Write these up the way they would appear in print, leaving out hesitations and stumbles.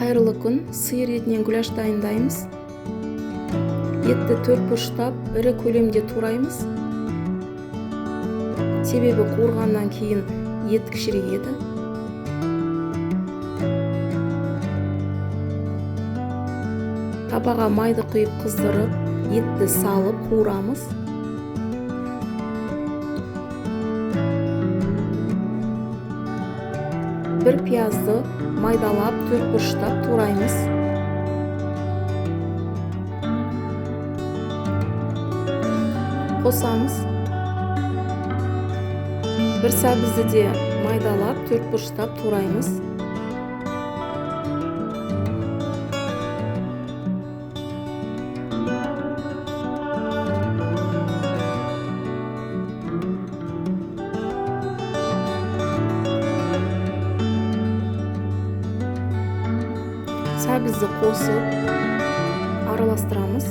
Қайырлы күн, сиыр етінен гуляш дайындаймыз. Етті төрт бұрыштап, ірі көлемде тураймыз. Себебі қуырғаннан кейін ет кішірейеді. Табаға майды құйып қыздырып, етті салып қуырамыз. Бір пиязды майдалап, төрт бұрыштап тураймыз. Қосамыз. Бір сәбізді де майдалап, төрт бұрыштап тураймыз. Сәбізді қосып араластырамыз.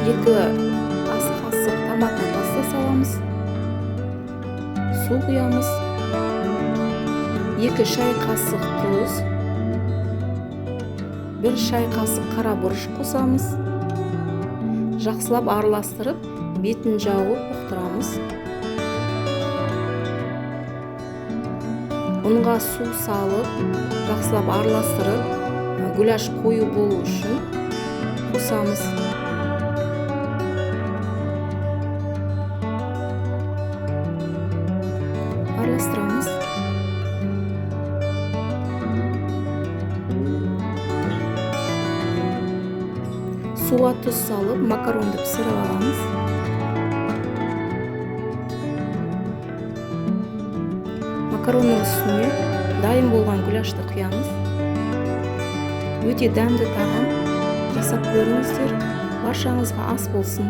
2 ас қасық томатный паста саламыз. Су құямыз. 2 шай қасық тұз. 1 шай қасық қара бұрыш қосамыз. Жақсылап араластырып, бетін жауып бұқтырамыз. Ұнға су салып, жақсылап араластырып, гуляш қою болу үшін қосамыз. Араластырамыз. Суға тұз салып, макаронды пісіріп аламыз. Макаронның үстіне дайын болған гуляшты құямыз. Өте дәмді тағам, жасап көріңіздер. Баршаңызға ас болсын.